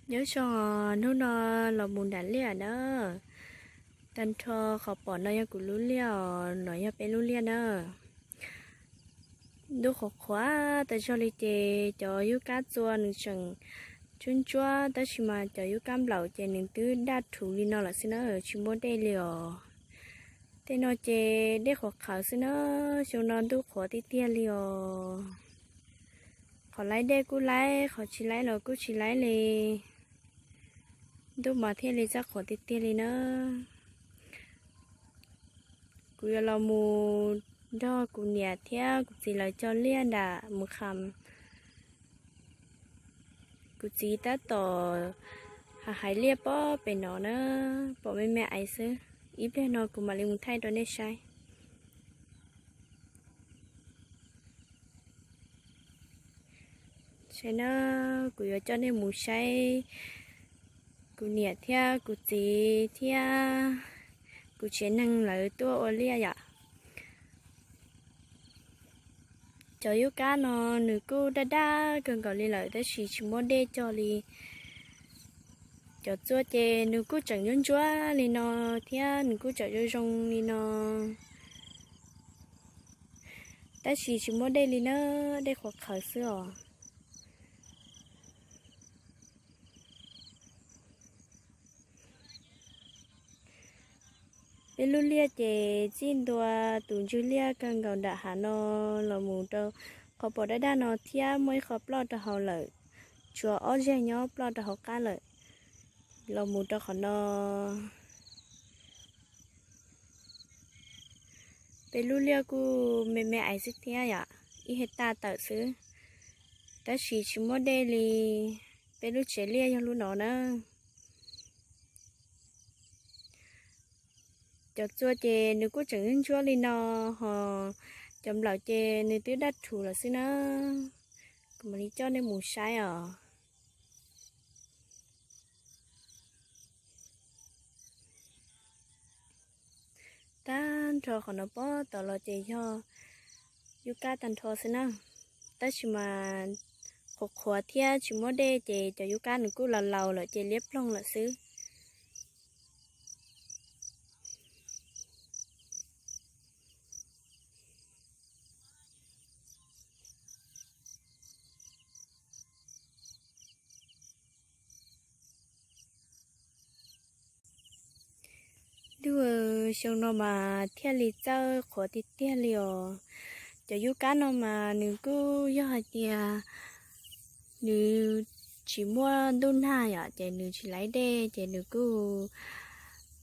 Nyob zoo, hnub no los mus nram liaj na. Tag nrho qhov pom no yog kuv lub liaj os, no yog peb lub liaj na. Ntuj qhuav qhuav tas zog li ces cov yub kab txua nws tseem ntsuab ntsuab, tab sis mas cov yub kab nplaum ces nws twb daj rhuv li no lawm xwb na, tsis muaj dej li os. Tej no ces dej qhuav qhawv xwb na, xyoo no ntuj qhuav tiag tiag li os. Qhov laib dej kuj laib, qhov tsis laib los kuj tsis laib li. Ntuj mas thiaj li txawj qhuav tiag tiag li na. Kuv yuav los mus nrog kuv niam thiab kuv txiv lawv cog liaj nram mus kham. Kuv txiv tab tom hais hais liaj pob pem no na, pom me me aiv xwb. Ib pliag no kuv mam li mus thaij rau nej saib. Saib na, kuv yuav coj nej mus saib kuv niam thiab kuv txiv thiab kuv tsev neeg lawv tuaj ua liaj yom. Cov yub kab no nws kuj daj daj kawg nkaus li lawm tab sis tsis muaj dej cog li. Cov txua ces nws kuj tseem ntsuab ntsuab li no thiab nws kuj tseem zoo zoo li no, tab sis tsis muaj dej li na, dej qhuav qhawv xwb os. Peb lub liaj ces txij ntua tus ntswg liaj kawg nkaus nram hav no los mus rau qhov pom daj daj no thiab muaj ib qho ploj rau hauv lawm, tshuav ob zeg nyob ploj rau hauv qab lawm. Los mus rau qhov no, peb lub liaj kuj me me aiv xwb thiab yom, ib hej taj tawm xwb, tab sis tsis muaj dej li. Peb lub tsev liaj yog lub no na. Cov txua ces nws kuj tseem ntsuab li no, ho cov nplaum ces nws twb daj rhuv lawm xwb na. Kuv mam li coj nej mus saib os. Tag nrho qhov no pob tod los ces yog yub kab tag nrho xwb na, tab sis mas qhuav qhuav thiab tsis muaj dej ces cov yub kab nws kuj laus laus lawm ces liab ploog lawm xwb. Ntuj, xyoo no mas thiaj li txawj qhuav tiag tiag li os. Cov yub kab no mas nws kuj yog hais tias nws tsis muaj ntuj nag yom, ces nws tsis laib dej ces nws kuj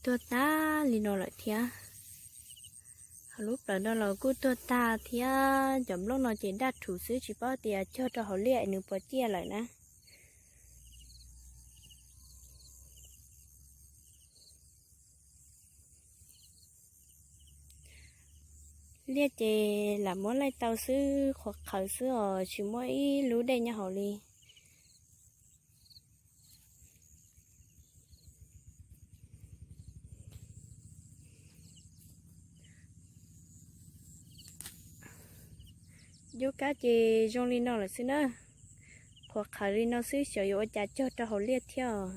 tuag tag li no lawm thiab. Ho lub plawv no los kuj tuag tag thiab, cov nplooj no ces daj rhuv xwb tsis paub tias cog rau hauv liaj nws puas ciaj lawm na. Liaj ces lam muab laij tau xwb, qhuav qhawv xwb os, tsis muaj ib lub dej nyob hauv li. Yub kab ces zoo li no lawm xwb na, qhuav qhawv li no xwb xyov yuav ua cas cog rau hauv liaj thiab os.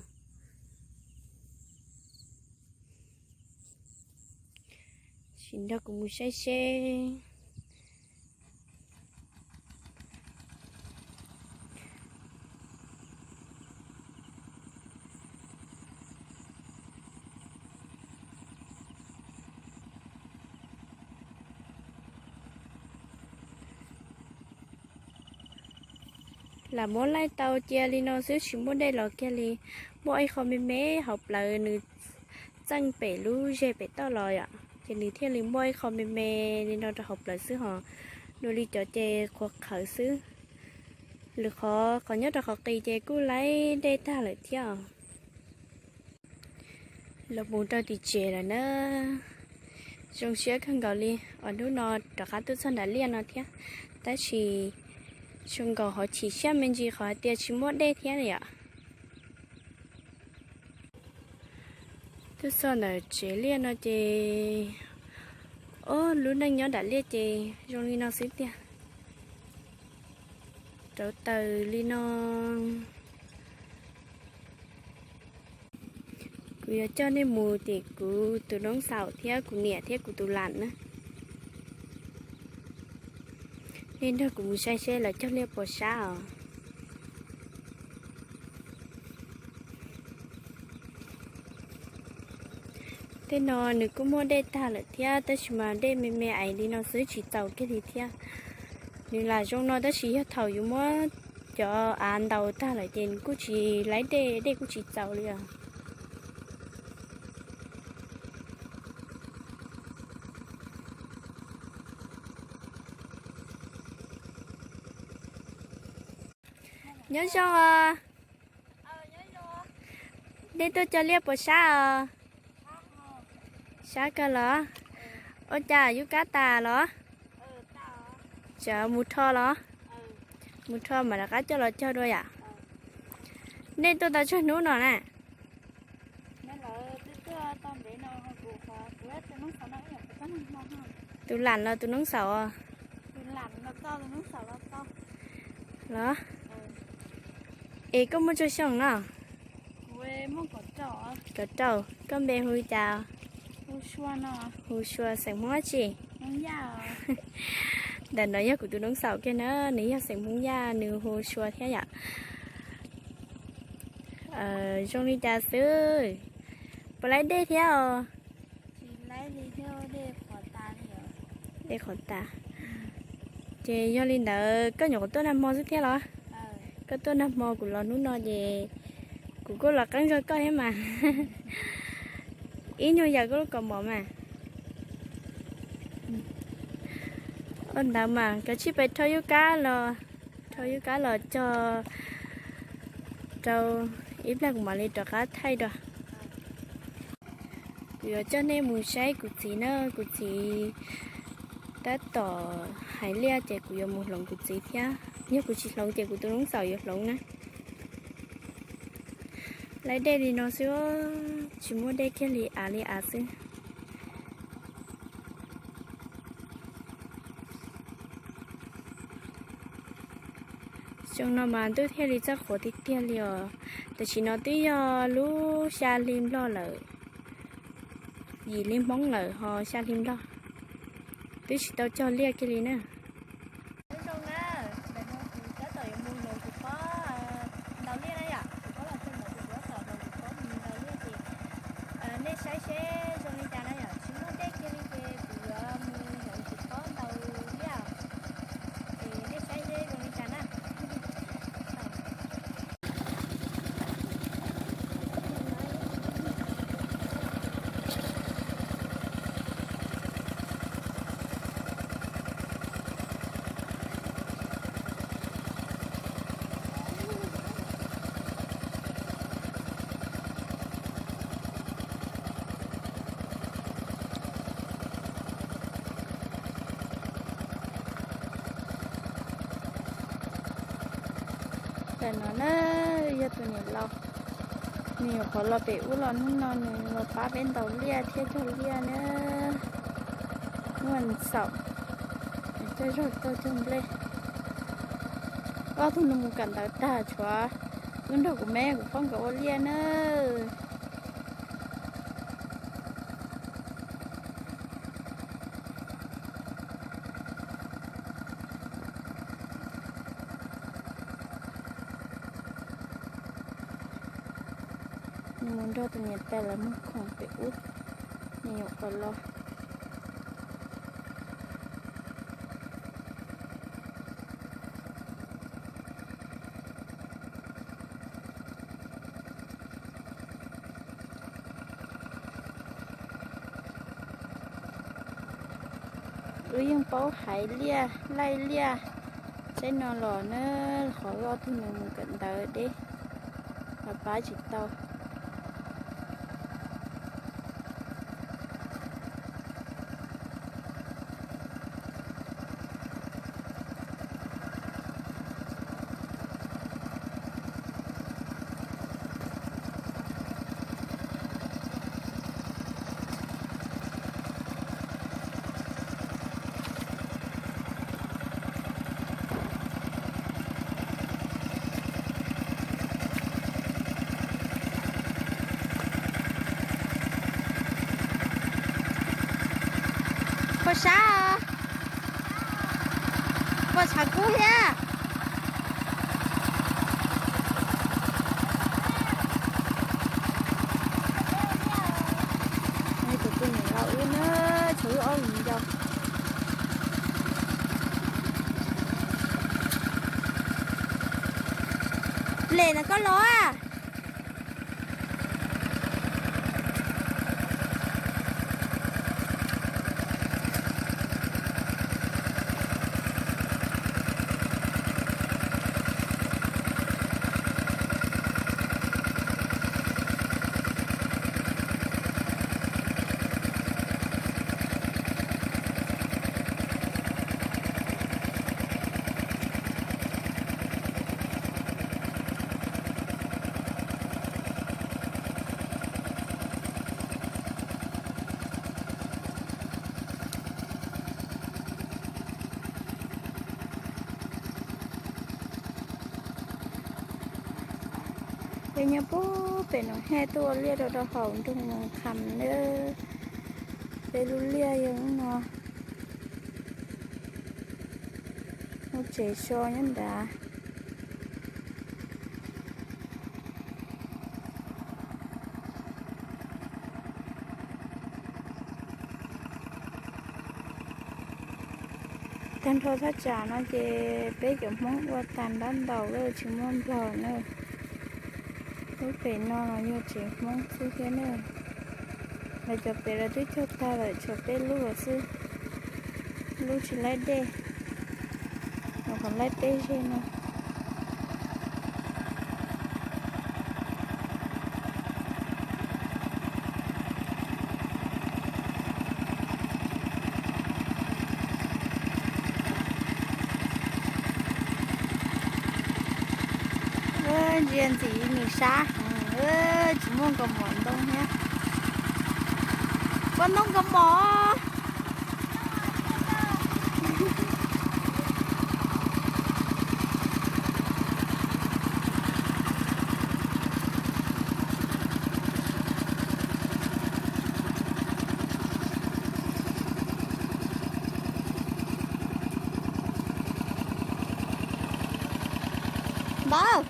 Sim nrog kuv mus saib seb. Lam muab laij tau cia li no xwb tsis muaj dej los kiag li. Muaj ib qho me me hauv plawv nws txeej pem lub zej pem toj los yom, ces nws thiaj li muaj ib qho me me li no rau hauv plawv xwb hos. Dua li cov ces qhuav qhawv xwb. Lwm qhov qhov nyob rau qhov qis ces kuj laib dej tag lawm thiab. Los mus rau tim tsev lawm na. Zoo siab kawg nkaus li uas hnub no rov qab tuaj txog nram liaj no thiab, tab sis zoo nkaus hauv chim siab me ntsis qhov hais tias tsis muaj dej thiab yom. Tuaj txog ntawm tsev liaj no ces, ob lub neej nyob nram liaj ces zoo li no xwb tiag. Rauv taws li no, Kuv yuav coj nej mus tim kuv tus noob xaum thiab kuv niam thiab kuv tus lam na. Nej nrog kuv mus saib seb lawv cog liaj puas sab os. Tej no nws kuj muaj dej tag lawm thiab, tab sis mas dej me me ais li no xwb tsis txaus kiag li thiab. Nws lam zoo no tab sis yog thaum yus muab cov av ntaus tag lawm ces nws kuj tsis laib dej, dej kuj tsis txaus li os. Nyob zoo os. Nej tuaj cog liaj puas sab os? Sab kawg los? Ua cas yub kab tas los? Tseem mus rho los? Mus rho mam rov qab coj los cog dua yom. Nej tuaj tau tsawg hnub no na? Tus lam los tus noob xaum os? Los. Es koj muaj tsawg xyoo no? Kaum rau. Koj npe hu li cas? Hu Sua, xeem Hmoob dab tsi? Ntawm no yog kuv tus noob xaum kiag na, nws yog xeem Hmoob Yaj, nws hu Sua thiab yom. Zoo li cas xwb? Puas laib dej thiab os? Dej qhuav tas. Ces yog li ntawd koj nyuam qhuav tuaj nag hmo xwb thiab los? Koj tuaj nag hmo kuv los hnub no ces kuv kuj los qeeb zog koj thiab mas. Ib nyuag yam koj lub kaus mom mas. Ua ntawd mas koj tsij pais rho yub kab los, rho yub kab los cog rau, ib pliag kuv mam li rov qab thaij dua. Kuv yuav coj nej mus saib kuv txiv na, kuv txiv tab tom hais liaj ces kuv yuav mus hloov kuv txiv thiab. Yog kuv tsis hloov ces kuv tus noob xaum yuav hloov na. Laib dej li no xwb, tsis muaj dej kiag li av li av xwb. Xyoo no mas ntuj thiaj li txawj qhuav tiag tiag li os. Tam sim no twb yog lub xya hli nplog lawm, yim hli Hmoob lawm ho xya hli nplog, twb tsis tau cog liaj kiag li na. Nyob zoo na, ntawm no kuv tab tom yuav mus hloov kuv pob ntaus liaj na yom, kuv pob los txog ntawd kuv tab tom hloov kuv pob mus ntaus liaj ces nej saib seb zoo li cas na yom, tsis muaj dej kiag li ces kuv yuav mus hloov kuv pob ntaus liaj. Es nej saib seb zoo li cas na. Tam no na, yog tus niam laus, nws nyuam qhuav los pem ub los hnub no nws los pab peb ntaus liaj thiab cog liaj na. Hnub xaum, cog zog tau cog nplej. Ob tug no mus kawm ntawv tag tshuav wb nrog kuv me kuv phob nkawd ua liaj na. Nws mus nrog tus niam tais lawv mus khoom pem ub, nws nyuam qhuav los. Wb yeej paub haiv liaj laij liaj tsaib no los na, qhov ob tug nws mus kawm ntawv deb los pab tsis tau. Sab, ua tshav kub thiab. Tus tus niam laus wb na, tshuav wb ob viv ncaus. Les ntawm koj los a. Peb nyob puag pem no, haj tuaj ua liaj rau rau hauv nroog Moos Kham na. Peb lub liaj yog lub no. Lub tsev so nyob nrad. Tag nrho thaj tsam no ces peb cov Hmoob ua tag nrab ntaus lawm, tsis muaj Nplog na. Lub pem no los yog tsev Hmoob xwb thiab na. Lawv cov pem lawv twb cog tag lawm, tshuav peb lub lawm xwb. Lub tsis laib dej, los qhov laib peb zeg no. Ntsia ntxiv nws sab heev, tsis muaj nkaus mom ntoo thiab. Kua ntoo nkaus mom. Npawg,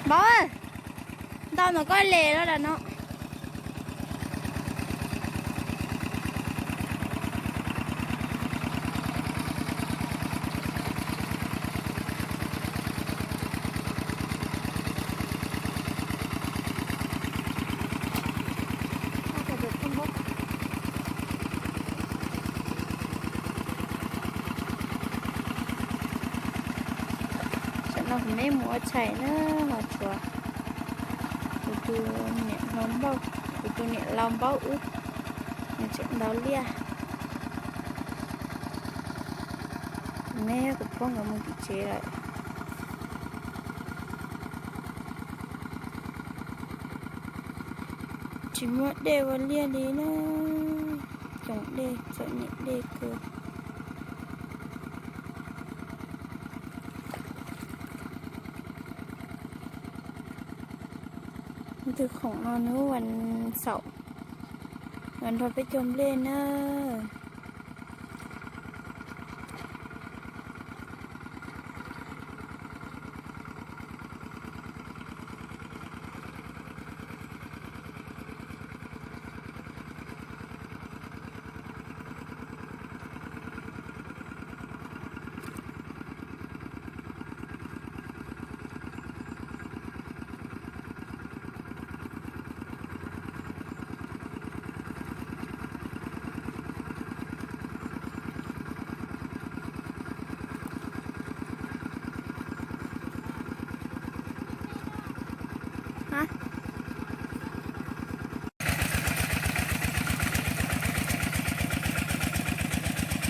npawg, ntau ntawm koj les los das no. Tam no kuv me mus ua tshais na, ho tshuav kuv tus niam laus npaub, kuv tus niam laus npaub wb, nws tseem ntaus liaj. Kuv me kuv phob nkawd mus tim tsev lawm. Tsis muaj dej ua liaj li na, coom dej txom nyem dej kawg. Tus khoom no hnub vas xaum los nrog peb cog nplej na.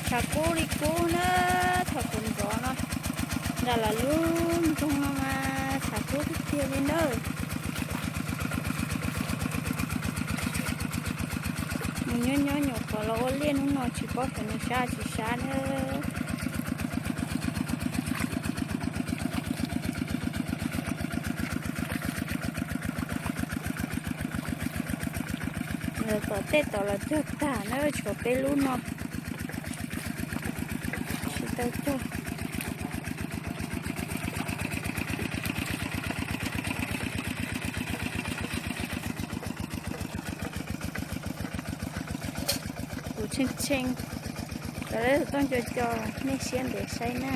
Tshav kub li kub na, thaum kuv ntxov no nram lawv lub nroog no mas tshav kub tiag tiag li ntawd. Nws nyob nyob nyuam qhuav los ua liaj hnub no tsis paub xyov nws sab tsis sab na. Tom tej tom los cog tag na, tshuav peb lub no tsis tau cog. Kuv tshee tshee, cov lawv tuaj nco co, nej siab ntev saib na.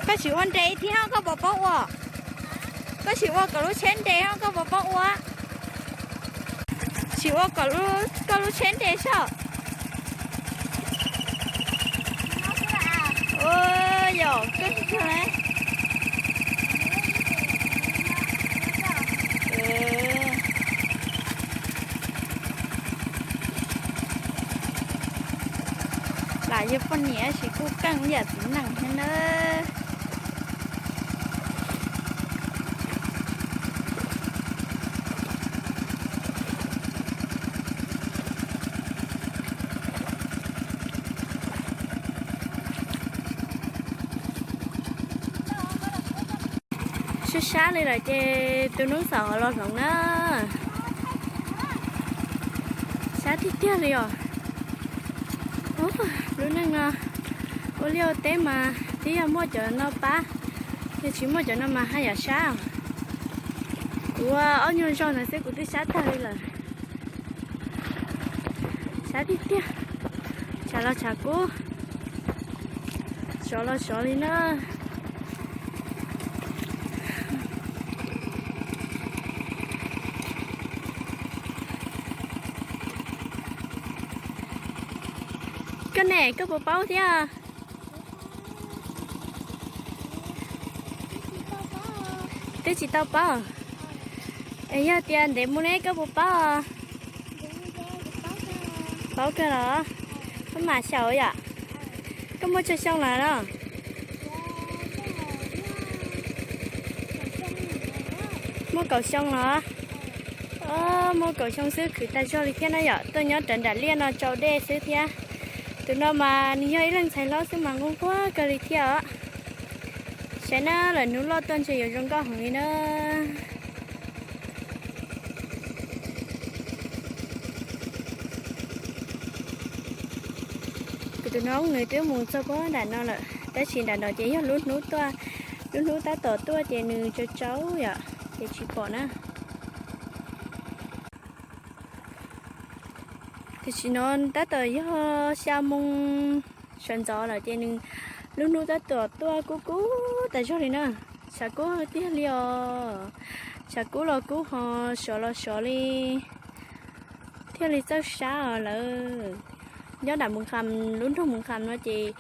Koj tsis ua nres thiab koj puas paub ua? Koj tsis ua kom lub tsheb nres ho koj puas paub ua? Tsis ua kom koj lub tsheb nres soj. Yog koj lam yog poj niam tab sis kuj keej ib yam txiv neej thiab na. Sab sab li lawm ces tus noob xaum ho los hloov na. Sab tiag tiag li os. Lub neej no ua liaj ua teb mas twb yog muaj cov no pab, yog tsis muaj cov no mas haj yam sab os. Kuv ua ob nyuag zaug ntawd xwb kuv twb sab tag li lawm. Sab tiag tiag. Tshav los tshav kub, sov los sov li na. Koj ne, koj puas paub thiab? Twb tsis tau paub. Es yog tias ntev mus ne koj puas paub? Paub kawg los? Koj mam xyaum yom. Koj muaj tsawg xyoo lawm no? Muaj kaum xyoo los? Muaj kaum xyoo xwb khwv tas zog li thiab na yom. Tuaj nyob rawv nram liaj no tsau dej xwb thiab. Tus no mas nws yog ib leeg ntxhais hlob xwb mas nquag nquag kawg li thiab os. Saib na, lawm hnub loj tuaj ntshe yuav zoo nkauj heev li na. Kuv tus noob nws twb mus txog puag nram no lawm, tab sis nram no ces yog lub hnub tuaj, lub hnub tab tom tuaj ces nws tsau tsau yom, ces tsis pom na. Tam sim no tab tom yog xya moo sawv ntxov lawm ces nws lub hnub tab tom tuaj kub kub tas zog li na. Tshav kub tiag li os. Tshav kub los kub ho sov los sov li, thiaj li txawj sab os lawm. Nyob nram Mus Kham, lub nroog Mus Kham no ces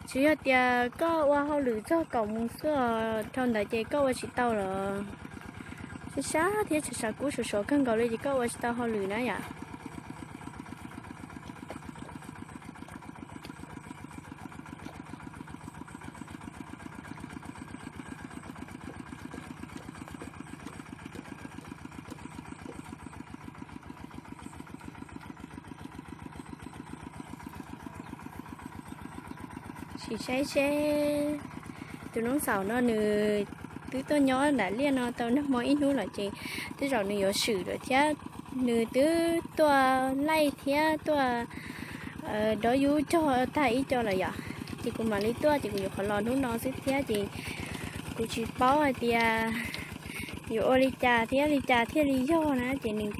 tsuas yog tias koj ua hauj lwm txog kaum moos xwb os, dhau ntawd ces koj ua tsis tau lawm. Sab sab thiab tshav kub sov sov kawg nkaus li ces koj ua tsis tau hauj lwm na yom. Sim saib seb, tus noob xaum no nws twb tuaj nyob nram liaj no tau nag hmo ib hnub lawm ces tej zaum nws yuav swm lawm thiab. Nws twb tuaj laij thiab tuaj dob yub cog tag ib co lawm yom, ces kuv mam li tuaj ces kuv yuav qhov los hnub no xwb thiab ces kuv tsis paub hais tias yuav ua li cas thiab li cas thiaj li yog na ces nws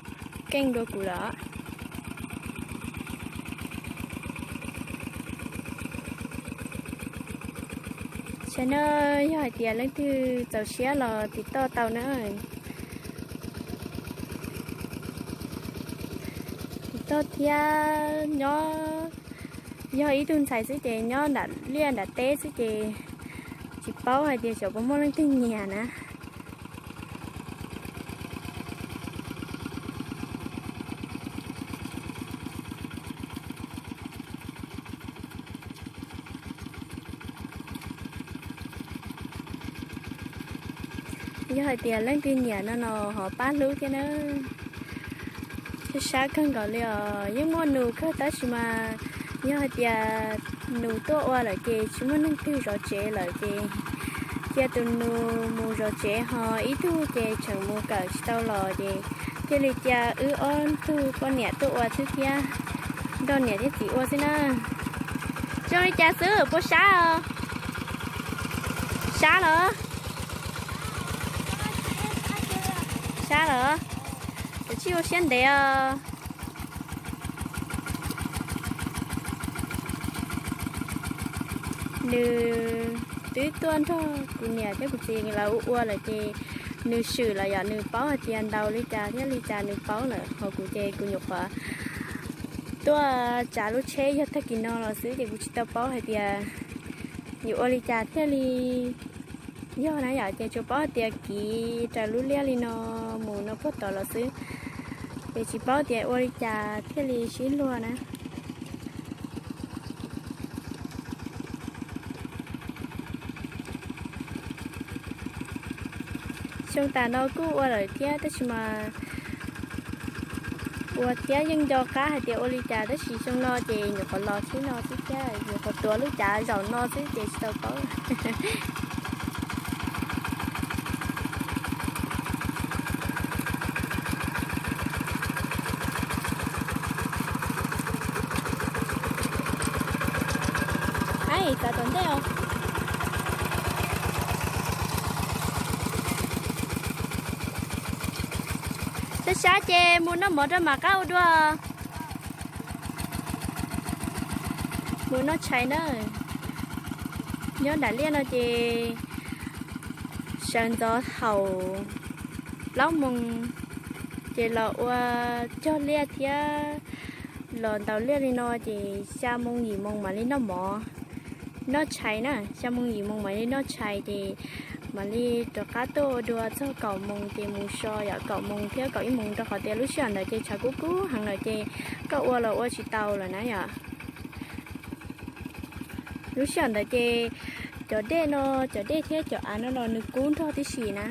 keej dua kuv lawm. Tsam no yog hais tias leej twg txaus siab los tim toj tau na. Tim toj thiab nyob, yog ib tug ntxhais xwb ces nyob nram liaj nram teb xwb ces tsis paub hais tias xyov puas muaj leej twg nyiam na. Yog hais tias leej twg nyiam no no ho pab hlub thiab na. Sab sab kawg nkaus li os, yeej muaj nus kawg tab sis mas yog hais tias nus tuaj ua lawm ces tsis muaj neeg twg zov tsev lawm ces cia tus nus mus zov tsev ho ib tug ces tseem mus kawm tsis tau los ces thiaj li cia wb ob tug poj niam tuaj ua xwb thiab, nrog niam thiab txiv ua xwb na. Zoo li cas xwb puas sab os? Sab los? Sab los? Kav tsij ua siab ntev os. Nws twb tuaj nrog kuv niam thiab kuv txiv lawv ua ua lawm ces nws swm los yog nws paub hais tias ntaus li cas thiab li cas nws paub lawm, ho kuv ces kuv nyuam qhuav tuaj tsav lub tsheb yog tag kis no los xwb ces kuv tsis tau paub hais tias yuav ua li cas thiaj li yog na yom, ces tsuas paub hais tias kiv raws lub liaj li no mus no puag tod los xwb, ces tsis paub tias ua li cas thiaj li sib luag na. Xyoo tas no kuj ua lawm thiab tab sis mas ua thiab yeej nco qab hais tias ua li cas tab sis xyoo no ces nyuam qhuav los xwb no xwb thiab nyuam qhuav tuav lub cav zaum no xwb ces tsis tau paub. Sab sab ces mus noj mov rau mam qab ua dua. Mus noj tshais na. Nyob nram liaj no ces sawv ntxov thaum plaub moos ces los ua cog liaj thiab los ntaus liaj li no ces xya moos yim moos mam li noj mov, noj tshais na, xya moos yim moos mam li noj tshais ces mam li rov qab tuaj ua dua txog kaum moos ces mus so yom, kaum moos thiab kaum ib moos rau qhov tias lub sij hawm ntawd ces tshav kub kub heev lawm ces koj ua los ua tsis tau lawm na yom. Lub sij hawm ntawd ces cov dej no, cov dej thiab cov av no los nws kub nrog tib si na.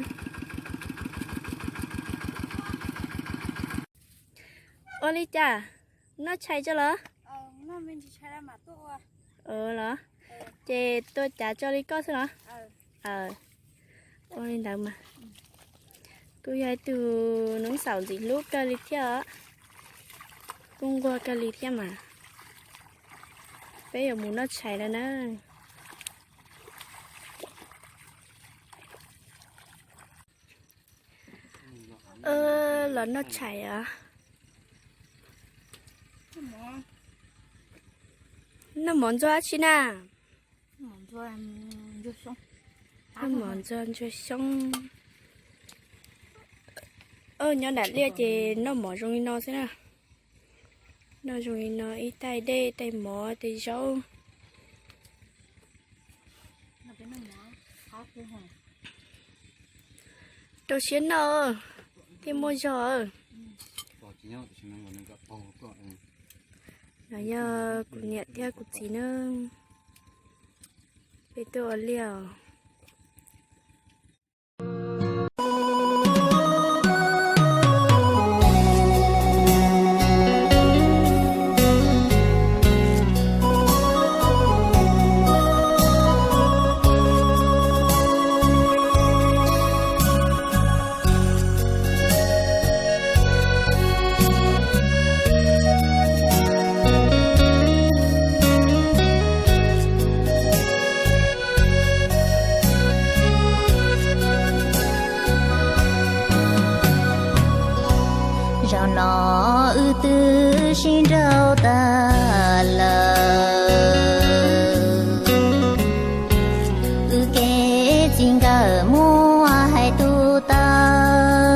Ua li cas? Noj tshais tso los? Los? Ces tua cav tso li koj xwb los? Ua li ntawd mas. Kuj yog ib tug noob xaum ntxim hlub kawg li thiab os. Kuj nquag kawg li thiab mas. Peb yuav mus noj tshais lawm na. Los noj tshais os. Noj mov ntxuag dab tsi na? Noj mov ntxuag ntsuag xyoob. Noj nram liaj ces noj mov zoo li no xwb na. Noj zoo li no ib tais dej, tais mov, tais zaub. Rau siab noj thiaj muaj zog. No yog kuv niam thiab kuv txiv na. Peb tuaj ua liaj os. Zaum no wb twb sib nrauj tag lawm, wb kev txij nkawm muaj hais tus taw,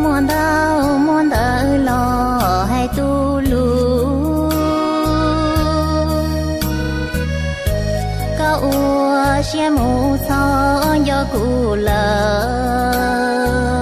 muaj ntau muaj ntawv los hais tus lus. Koj ua siab mus txhob nco kuv lawm.